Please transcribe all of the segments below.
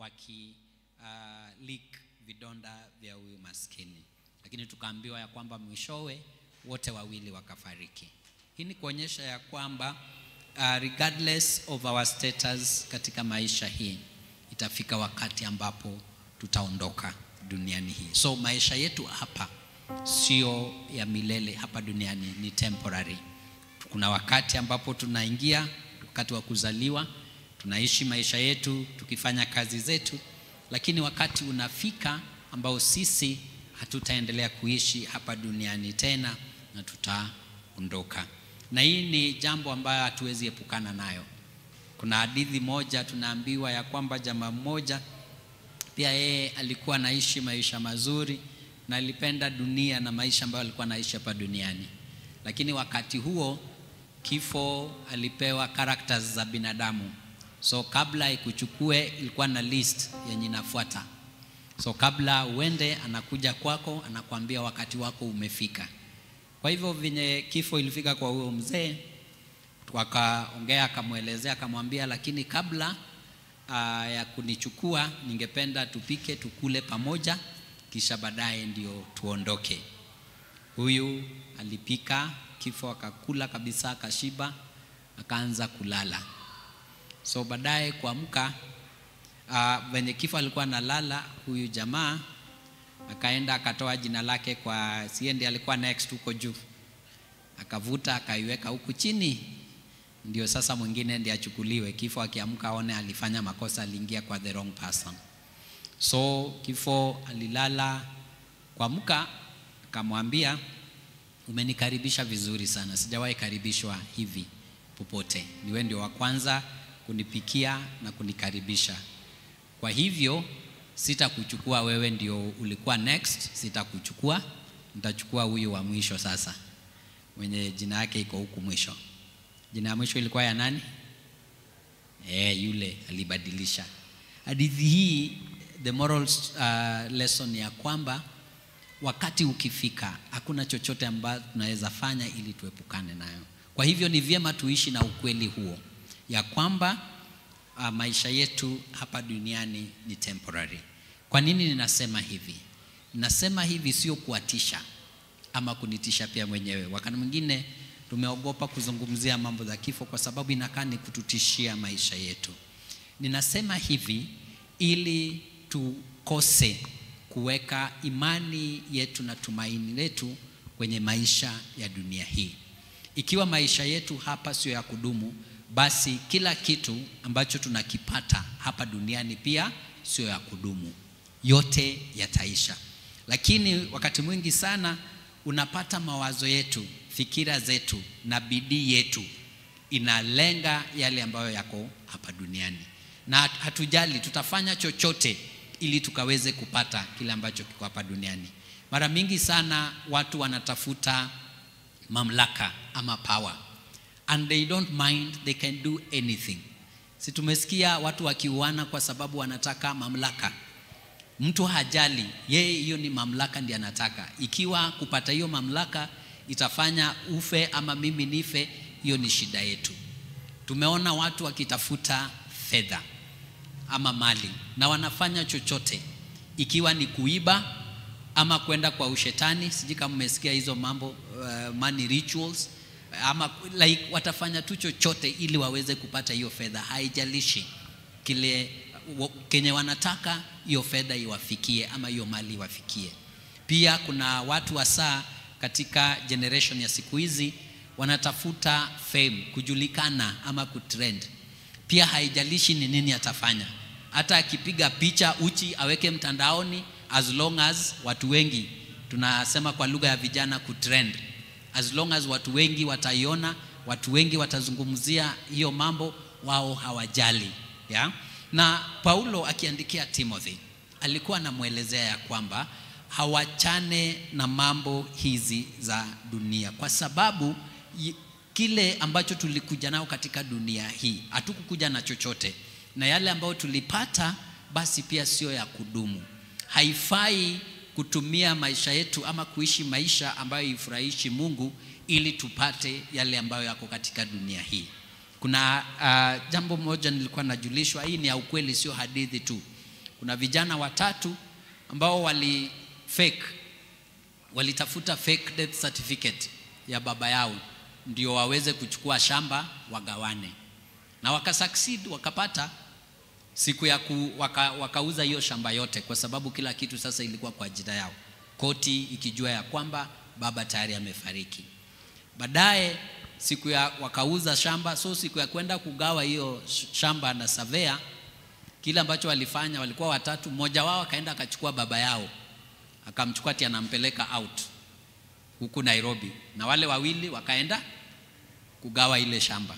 waki lick vidonda vya huyu maskini. Lakini tukaambiwa ya kwamba mwishowe wote wawili wakafariki. Hii ni kuonyesha ya kwamba regardless of our status katika maisha hii, itafika wakati ambapo tutaondoka duniani hii. So maisha yetu hapa sio ya milele, hapa duniani ni temporary. Kuna wakati ambapo tunaingia, wakati wa kuzaliwa, tunaishi maisha yetu tukifanya kazi zetu, lakini wakati unafika ambao sisi hatutaendelea kuishi hapa duniani tena na tutaondoka. Na hii ni jambo ambayo hatuwezi epukana nayo. Kuna hadithi moja tunaambiwa ya kwamba jamaa mmoja pia yeye alikuwa anaishi maisha mazuri na alipenda dunia na maisha ambayo alikuwa anaishi hapa duniani. Lakini wakati huo kifo alipewa characters za binadamu. So kabla ikuchukue ilikuwa na list yenye inafuata. So kabla uende anakuja kwako anakuambia wakati wako umefika. Kwa hivyo venye kifo ilifika kwa huyo mzee, wakaongea, akamuelezea, akamwambia lakini kabla ya kunichukua ningependa tupike tukule pamoja kisha baadaye ndio tuondoke. Huyu alipika, kifo akakula kabisa, akashiba, akaanza kulala. So baadaye kuamka, venye kifo alikuwa analala, huyu jamaa akaenda akatoa jina lake kwa siendi alikuwa next huko juu. Akavuta akaiweka huku chini. Ndio sasa mwingine ndiye achukuliwe. Kifo akiamka aone alifanya makosa, aliingia kwa the wrong person. So kifo alilala, kuamka akamwambia umenikaribisha vizuri sana, sijawahi karibishwa hivi popote. Ni wewe ndio wa kwanza kunipikia na kunikaribisha. Kwa hivyo sitakuchukua wewe, ndio ulikuwa next, sitakuchukua, nitachukua huyu wa mwisho sasa, mwenye jina yake iko huku mwisho. Jina ya mwisho ilikuwa ya nani? Yule alibadilisha. Hadithi hii, the moral lesson ya kwamba wakati ukifika hakuna chochote ambacho tunaweza fanya ili tuepukane nayo. Kwa hivyo ni vyema tuishi na ukweli huo ya kwamba maisha yetu hapa duniani ni temporary. Kwa nini ninasema hivi? Ninasema hivi sio kuatisha ama kunitisha pia mwenyewe. Wakati mwingine tumeogopa kuzungumzia mambo za kifo kwa sababu inakaa ni kututishia maisha yetu. Ninasema hivi ili tukose kuweka imani yetu na tumaini letu kwenye maisha ya dunia hii. Ikiwa maisha yetu hapa sio ya kudumu, basi kila kitu ambacho tunakipata hapa duniani pia sio ya kudumu. Yote yataisha. Lakini wakati mwingi sana unapata mawazo yetu, fikira zetu na bidii yetu inalenga yale ambayo yako hapa duniani. Na hatujali tutafanya chochote ili tukaweze kupata kile ambacho kiko hapa duniani. Mara mingi sana watu wanatafuta mamlaka ama power, and they don't mind, they can do anything. Si tumesikia watu wakiuana kwa sababu wanataka mamlaka. Mtu hajali, yeye hiyo ni mamlaka ndiye anataka. Ikiwa kupata hiyo mamlaka itafanya ufe ama mimi nife, hiyo ni shida yetu. Tumeona watu wakitafuta fedha ama mali na wanafanya chochote, ikiwa ni kuiba ama kwenda kwa ushetani. Sijui kama mmesikia hizo mambo, money rituals, ama like watafanya tu chochote ili waweze kupata hiyo fedha. Haijalishi kile kenye wanataka, hiyo fedha iwafikie ama hiyo mali iwafikie. Pia kuna watu wasaa katika generation ya siku hizi wanatafuta fame, kujulikana ama kutrend. Pia haijalishi ni nini atafanya. Hata akipiga picha uchi aweke mtandaoni, as long as watu wengi, tunasema kwa lugha ya vijana kutrend, as long as watu wengi wataiona, watu wengi watazungumzia hiyo mambo, wao hawajali. Ya? Na Paulo akiandikia Timothy alikuwa anamuelezea ya kwamba hawachane na mambo hizi za dunia, kwa sababu kile ambacho tulikuja nao katika dunia hii hatukukuja na chochote, na yale ambayo tulipata basi pia sio ya kudumu. Haifai kutumia maisha yetu ama kuishi maisha ambayo ifurahishi Mungu ili tupate yale ambayo yako katika dunia hii. Kuna jambo moja nilikuwa najulishwa, hii ni ya ukweli, sio hadithi tu. Kuna vijana watatu ambao walitafuta fake death certificate ya baba yao ndio waweze kuchukua shamba wagawane, na wakasucceed, wakapata siku ya wakauza hiyo shamba yote, kwa sababu kila kitu sasa ilikuwa kwa ajili yao, koti ikijua ya kwamba baba tayari amefariki. Baadaye siku ya wakauza shamba, so siku ya kwenda kugawa hiyo shamba na surveyor, kile ambacho walifanya, walikuwa watatu, mmoja wao akaenda akachukua baba yao, akamchukua ati anampeleka out huku Nairobi, na wale wawili wakaenda kugawa ile shamba.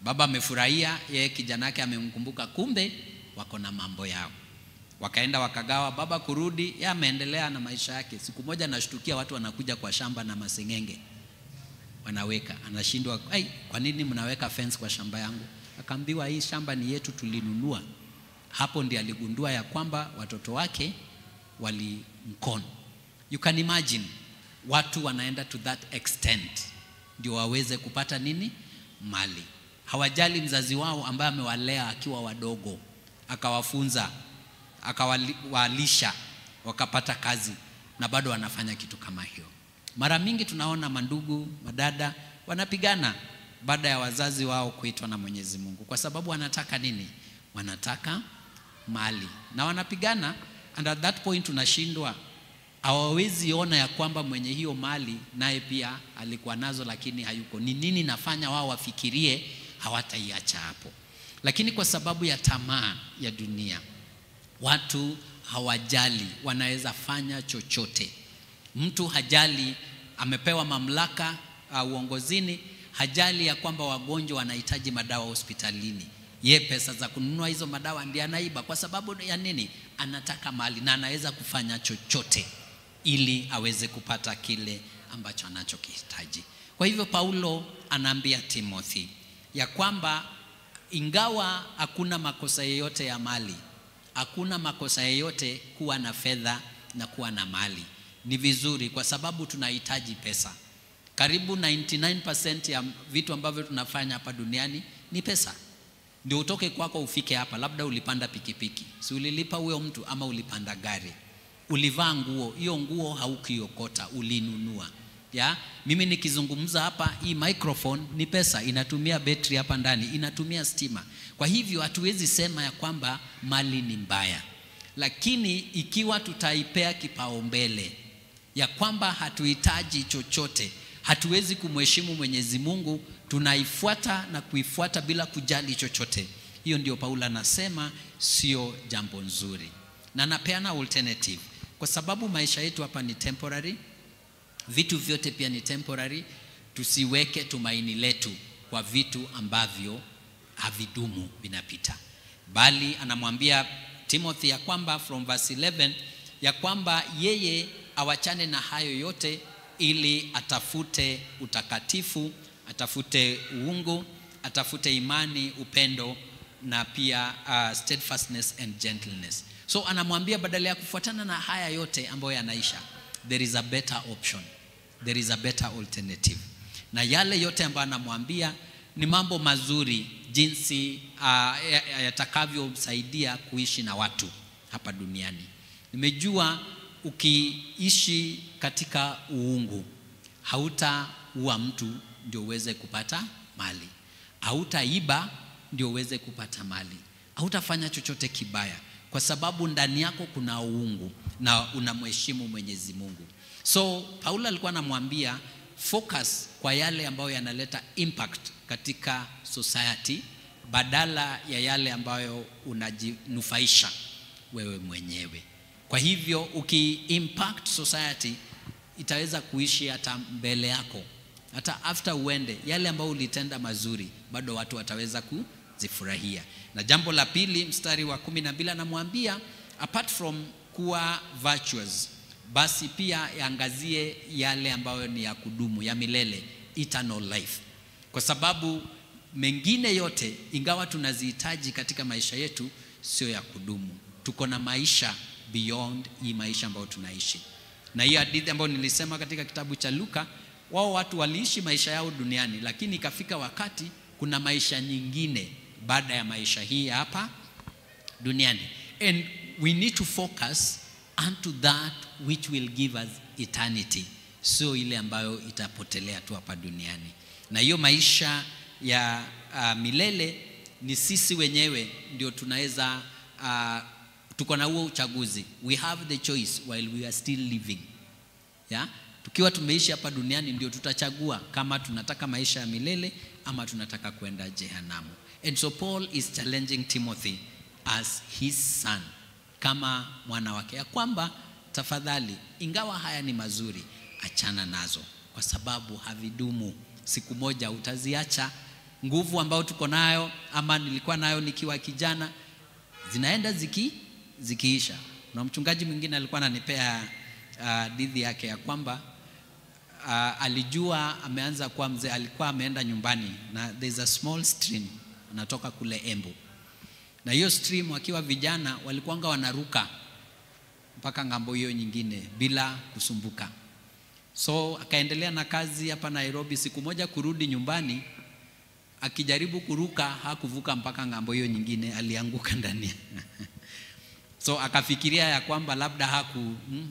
Baba amefurahia, yeye kijana yake amemkumbuka, kumbe wako na mambo yao. Wakaenda wakagawa, baba kurudi, yeye ameendelea na maisha yake. Siku moja anashtukia watu wanakuja kwa shamba na masengenge wanaweka, anashindwa, ai, kwa nini mnaweka fence kwa shamba yangu? Akaambiwa hii shamba ni yetu, tulinunua. Hapo ndiye aligundua ya kwamba watoto wake walimkono. You can imagine watu wanaenda to that extent ndio waweze kupata nini? Mali. Hawajali mzazi wao ambaye amewalea akiwa wadogo, akawafunza, akawalisha, wakapata kazi, na bado wanafanya kitu kama hiyo. Mara mingi tunaona mandugu, madada wanapigana baada ya wazazi wao kuitwa na Mwenyezi Mungu, kwa sababu wanataka nini? Wanataka mali. Na wanapigana, and at that point tunashindwa, hawawezi ona ya kwamba mwenye hiyo mali naye pia alikuwa nazo lakini hayuko. Ni nini nafanya wao wafikirie hawataiacha hapo? Lakini kwa sababu ya tamaa ya dunia, watu hawajali, wanaweza fanya chochote. Mtu hajali amepewa mamlaka uongozini, hajali ya kwamba wagonjwa wanahitaji madawa hospitalini. Ye pesa za kununua hizo madawa ndiye anaiba. Kwa sababu ya nini? Anataka mali na anaweza kufanya chochote ili aweze kupata kile ambacho anachokihitaji. Kwa hivyo Paulo anaambia Timothy ya kwamba ingawa hakuna makosa yoyote ya mali, hakuna makosa yoyote kuwa na fedha na kuwa na mali, ni vizuri kwa sababu tunahitaji pesa. Karibu 99% ya vitu ambavyo tunafanya hapa duniani ni pesa. Ndio utoke kwako ufike hapa, labda ulipanda pikipiki, si ulilipa huyo mtu, ama ulipanda gari, ulivaa nguo, hiyo nguo haukiokota, ulinunua. Ya, mimi nikizungumza hapa, hii microphone ni pesa, inatumia betri hapa ndani, inatumia stima. Kwa hivyo hatuwezi sema ya kwamba mali ni mbaya. Lakini ikiwa tutaipea kipaumbele ya kwamba hatuhitaji chochote, hatuwezi kumheshimu Mwenyezi Mungu, tunaifuata na kuifuata bila kujali chochote, hiyo ndio Paulo anasema sio jambo nzuri. Na anapeana alternative, kwa sababu maisha yetu hapa ni temporary, vitu vyote pia ni temporary. Tusiweke tumaini letu kwa vitu ambavyo havidumu, vinapita. Bali anamwambia Timothy ya kwamba from verse 11 ya kwamba yeye awachane na hayo yote ili atafute utakatifu, atafute uungu, atafute imani, upendo, na pia steadfastness and gentleness. So anamwambia badala ya kufuatana na haya yote ambayo yanaisha, there is a better option, there is a better alternative. Na yale yote ambayo anamwambia ni mambo mazuri, jinsi yatakavyomsaidia kuishi na watu hapa duniani. Nimejua ukiishi katika uungu, hautaua mtu ndio uweze kupata mali, hautaiba ndio uweze kupata mali, hautafanya chochote kibaya, kwa sababu ndani yako kuna uungu na unamheshimu Mwenyezi Mungu. So Paulo alikuwa anamwambia focus kwa yale ambayo yanaleta impact katika society badala ya yale ambayo unajinufaisha wewe mwenyewe. Kwa hivyo uki-impact society itaweza kuishi hata mbele yako, hata after uende, yale ambayo ulitenda mazuri bado watu wataweza kuzifurahia. Na jambo la pili, mstari wa 12 anamwambia apart from kuwa virtuous, basi pia yaangazie yale ambayo ni ya kudumu, ya milele, eternal life. Kwa sababu mengine yote ingawa tunazihitaji katika maisha yetu sio ya kudumu. Tuko na maisha beyond hii maisha ambayo tunaishi. Na hii hadithi ambayo nilisema katika kitabu cha Luka, wao watu waliishi maisha yao duniani, lakini ikafika wakati kuna maisha nyingine baada ya maisha hii hapa duniani. And we need to focus unto that which will give us eternity, sio ile ambayo itapotelea tu hapa duniani. Na hiyo maisha ya milele ni sisi wenyewe ndio tunaweza, tuko na huo uchaguzi. We have the choice while we are still living. Yeah? Tukiwa tumeishi hapa duniani ndio tutachagua kama tunataka maisha ya milele ama tunataka kwenda jehanamu. And so Paul is challenging Timothy as his son, kama mwana wake, ya kwamba tafadhali, ingawa haya ni mazuri, achana nazo kwa sababu havidumu. Siku moja utaziacha. Nguvu ambayo tuko nayo ama nilikuwa nayo nikiwa kijana zinaenda zikiisha. Na mchungaji mwingine alikuwa ananipea hadithi yake ya kwamba alijua ameanza kuwa mzee. Alikuwa ameenda nyumbani na there's a small stream anatoka kule Embu, na hiyo stream wakiwa vijana walikuwanga wanaruka mpaka ngambo hiyo nyingine bila kusumbuka. So akaendelea na kazi hapa Nairobi. Siku moja kurudi nyumbani, akijaribu kuruka hakuvuka mpaka ngambo hiyo nyingine, alianguka ndani. So akafikiria ya kwamba labda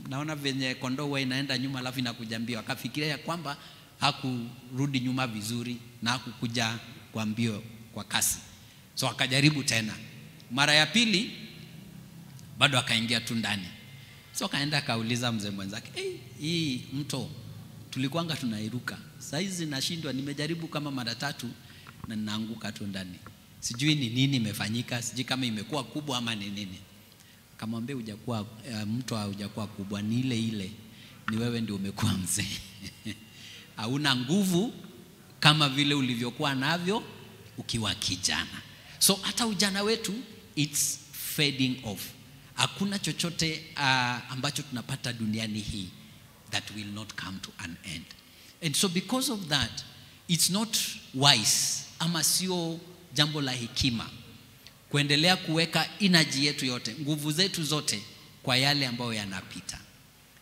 naona venye kondoo huwa inaenda nyuma alafu inakuja mbio. Akafikiria ya kwamba hakurudi nyuma vizuri na hakukuja kwa mbio, kwa kasi. So akajaribu tena mara ya pili, bado akaingia tu ndani. So akaenda akauliza mzee mwenzake, "Hey, hii mto tulikuanga tunairuka, saa hizi nashindwa, nimejaribu kama mara tatu na ninaanguka tu ndani. Sijui ni nini imefanyika, sijui kama imekuwa kubwa ama ni nini." Akamwambia, "Hujakuwa mto haujakuwa kubwa, ni ile ile, ni wewe ndio umekuwa mzee. Hauna nguvu kama vile ulivyokuwa navyo ukiwa kijana." So hata ujana wetu it's fading off. Hakuna chochote ambacho tunapata duniani hii that will not come to an end. And so because of that, it's not wise, ama sio jambo la hekima kuendelea kuweka energy yetu yote, nguvu zetu zote kwa yale ambayo yanapita.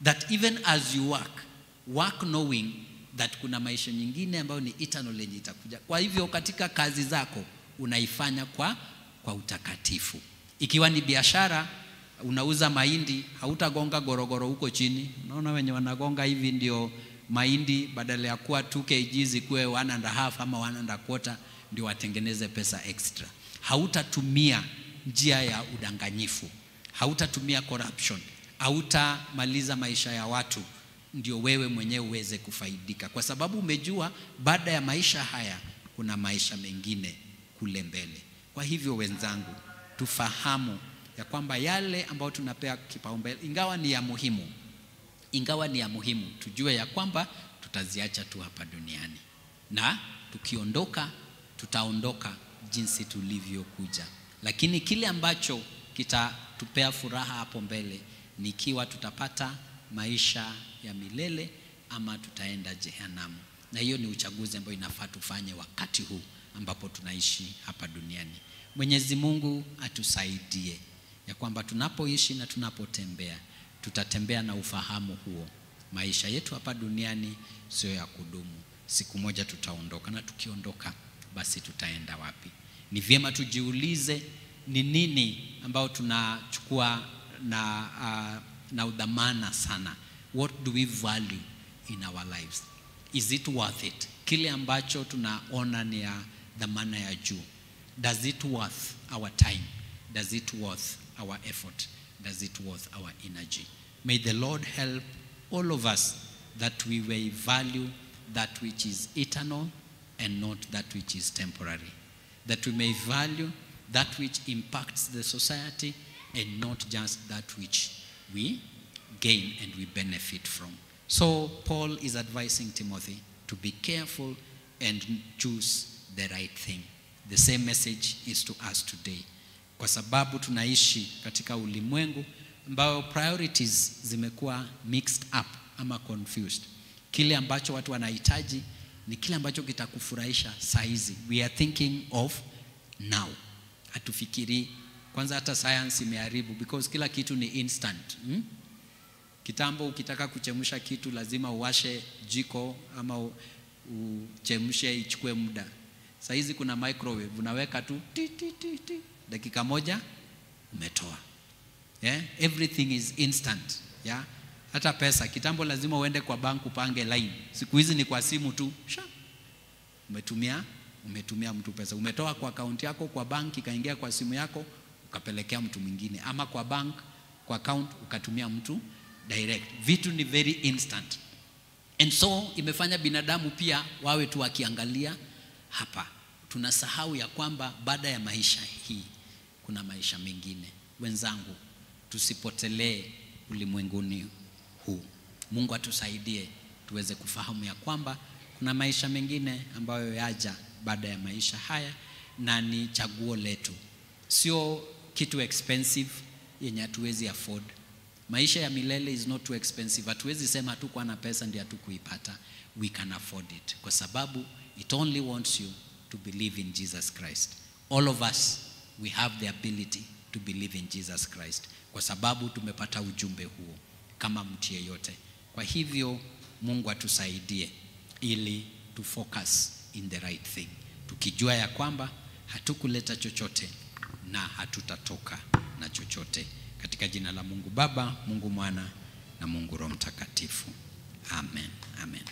That even as you work, work knowing that kuna maisha nyingine ambayo ni eternal yenye itakuja. Kwa hivyo katika kazi zako unaifanya kwa utakatifu. Ikiwa ni biashara, unauza mahindi, hautagonga gorogoro huko chini. Unaona wenye wanagonga hivi ndio mahindi badala ya kuwa 2 kg zikuwe 1.5 ama 1.25 ndio watengeneze pesa extra. Hautatumia njia ya udanganyifu, hautatumia corruption, hautamaliza maisha ya watu ndio wewe mwenyewe uweze kufaidika, kwa sababu umejua baada ya maisha haya kuna maisha mengine kule mbele. Kwa hivyo wenzangu, tufahamu ya kwamba yale ambayo tunapea kipaumbele, ingawa ni ya muhimu, tujue ya kwamba tutaziacha tu hapa duniani, na tukiondoka tutaondoka jinsi tulivyokuja. Lakini kile ambacho kitatupea furaha hapo mbele ni ikiwa tutapata maisha ya milele ama tutaenda jehanamu. Na hiyo ni uchaguzi ambao inafaa tufanye wakati huu ambapo tunaishi hapa duniani. Mwenyezi Mungu atusaidie ya kwamba tunapoishi na tunapotembea, tutatembea na ufahamu huo. Maisha yetu hapa duniani sio ya kudumu. Siku moja tutaondoka, na tukiondoka basi tutaenda wapi? Ni vyema tujiulize ni nini ambao tunachukua na udhamana sana. What do we value in our lives? Is it worth it? Kile ambacho tunaona ni ya dhamana ya juu, does it worth our time? Does it worth our effort? Does it worth our energy? May the Lord help all of us that we may value that which is eternal and not that which is temporary. That we may value that which impacts the society and not just that which we gain and we benefit from. So Paul is advising Timothy to be careful and choose the right thing. The same message is to us today. Kwa sababu tunaishi katika ulimwengu ambao priorities zimekuwa mixed up ama confused. Kile ambacho watu wanahitaji ni kile ambacho kitakufurahisha saizi. We are thinking of now. Hatufikiri kwanza. Hata science imeharibu because kila kitu ni instant. Kitambo ukitaka kuchemsha kitu lazima uwashe jiko ama uchemshe, ichukue muda. Saizi kuna microwave, unaweka tu ti ti ti ti, dakika moja umetoa. Yeah? Everything is instant. Yeah? Hata pesa kitambo lazima uende kwa bank upange line. Siku hizi ni kwa simu tu. Sha. Umetumia mtu pesa. Umetoa kwa account yako kwa bank ikaingia kwa simu yako ukapelekea mtu mwingine, ama kwa bank kwa account ukatumia mtu direct. Vitu ni very instant. And so imefanya binadamu pia wawe tu wakiangalia hapa. Tunasahau ya kwamba baada ya maisha hii kuna maisha mengine. Wenzangu, tusipotelee ulimwenguni huu. Mungu atusaidie tuweze kufahamu ya kwamba kuna maisha mengine ambayo yaja baada ya maisha haya, na ni chaguo letu. Sio kitu expensive yenye hatuwezi afford. Maisha ya milele is not too expensive. Hatuwezi sema hatukuwa na pesa ndio hatukuipata. We can afford it. Kwa sababu it only wants you to believe in Jesus Christ. All of us, we have the ability to believe in Jesus Christ. Kwa sababu tumepata ujumbe huo kama mtu yeyote. Kwa hivyo Mungu atusaidie ili to focus in the right thing. Tukijua ya kwamba hatukuleta chochote na hatutatoka na chochote. Katika jina la Mungu Baba, Mungu Mwana na Mungu Roho Mtakatifu. Amen. Amen.